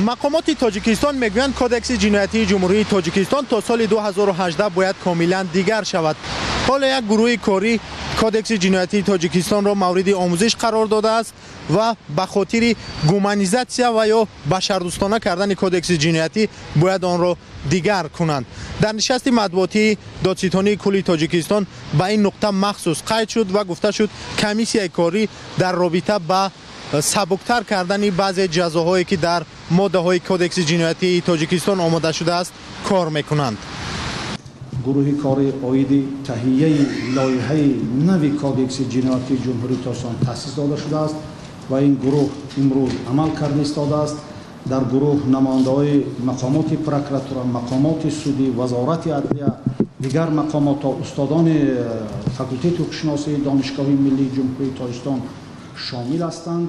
Мақомоти Тоҷикистон мегӯянд, Кодекси ҷиноятии Ҷумҳурии Тоҷикистон то соли 2018 бояд комилан дигар шавад. Ҳоло як гурӯҳи корӣ Кодекси ҷиноятии Тоҷикистонро мавриди омӯзиш қарор додааст ва ба хотири гуманизатсия ва ё башардӯстона кардани Кодекси ҷиноятӣ бояд онро дигар кунанд. Дар нишасти матбуотии Додситонии кулли Тоҷикистон ба ин нуқта махсус қайд шуд ва гуфта шуд, комиссияи корӣ дар робита ба сабуктар кардани баъзе ҷазоҳое, ки дар моддаҳои Кодекси ҷиноятии Тоҷикистон омода шудааст, кор мекунанд. Гурӯҳи кори оиди таҳияи лоиҳаи нави Кодекси ҷиноятии Ҷумҳурии Тоҷикистон таъсис дода шудааст ва ин гурӯҳ имрӯз амал карда истодааст. Дар гурӯҳ намояндаҳои мақомоти прокуратура, мақомоти судӣ, Вазорати адлия, дигар мақомотҳо, устодони факултети ҳуқуқшиносии Донишгоҳи миллии Ҷумҳурии Тоҷикистон шомил ҳастанд.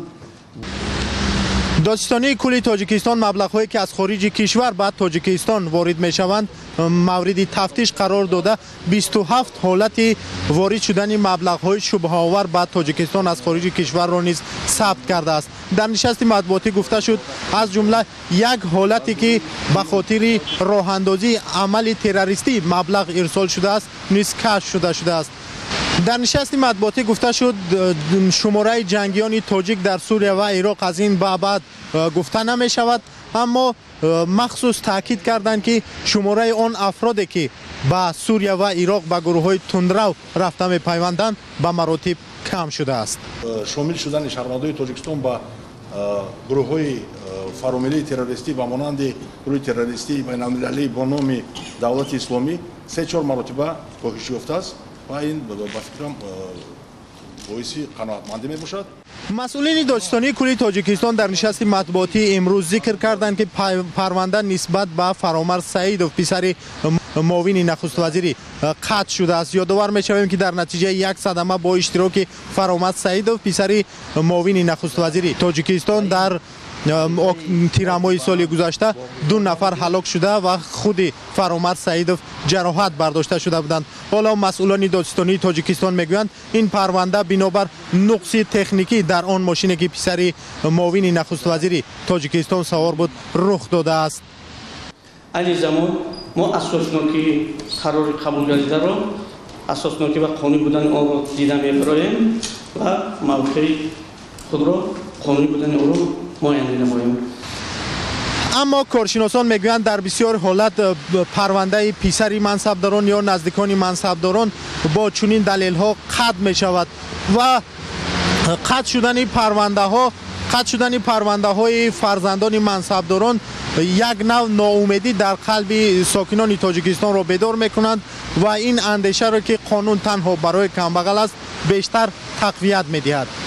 Додситонии кулли Тоҷикистон маблағҳое, ки аз хориҷи кишвар ба Тоҷикистон ворид мешаванд, мавриди тафтиш қарор дода, 27 ҳолати ворид шудани маблағҳои шубҳаовар ба Тоҷикистон аз хориҷи кишварро низ сабт кардааст. Дар нишасти матбуотӣ гуфта шуд, аз ҷумла як ҳолате, ки ба хотири роҳандозии амали террористӣ маблағ ирсол шудааст, низ кашф шуда шудааст. Дар нишасти матбуотӣ гуфта шуд, шумораи ҷангиёни тоҷик дар Сурия ва Ироқ аз ин ба баъд гуфта намешавад, аммо махсус таъкид карданд, ки шумораи он афроде, ки ба Сурия ва Ироқ ба гурӯҳҳои тундрав рафта мепайванданд, ба маротиб кам шудааст. Шомил шудани шаҳрвандони Тоҷикистон ба гурӯҳҳои фаромиллии террористӣ, ба монанди гурӯҳи террористии байналмилалӣ бо номи Давлати Исломӣ, 3-4 маротиба коҳиш ёфтааст ва ин, ба фикрам, боиси қаноатмандӣ мебошад. Масъулини Додситонии кулли Тоҷикистон дар нишасти матбуотии имрӯз зикр карданд, ки парванда нисбат ба Фаромарз Саидов, писари муовини нахуствазирӣ, қатъ шудааст. Ёдовар мешавем, ки дар натиҷаи як садама бо иштироки Фаромарз Саидов, писари муовини нахуствазири Тоҷикистон, дар тирамоҳи соли гузашта ду нафар ҳалок шуда ва худи Фаромарз Саидов ҷароҳат бардошта шуда буданд. Ҳоло масъулони Додситонии Тоҷикистон мегӯянд, ин парванда бинобар нуқси техникӣ дар он мошине, ки писари муовини нахуствазири Тоҷикистон савор буд, рух додааст. Айни замон мо асоснокии қарори қабулгардидаро, асоснокӣ ва қонунӣ будани онро дида мебароем ва мавқеи худро, қонунӣ будани онро муайян менамоем. Аммо коршиносон мегӯянд, дар бисёр ҳолат парвандаи писари мансабдорон ё наздикони мансабдорон бо чунин далелҳо қатъ мешавад ва қатъ шудани парвандаҳои фарзандони мансабдорон як нав ноумедӣ дар қалби сокинони Тоҷикистонро бедор мекунанд ва ин андешаро, ки қонун танҳо барои камбағал аст, бештар тақвият медиҳад.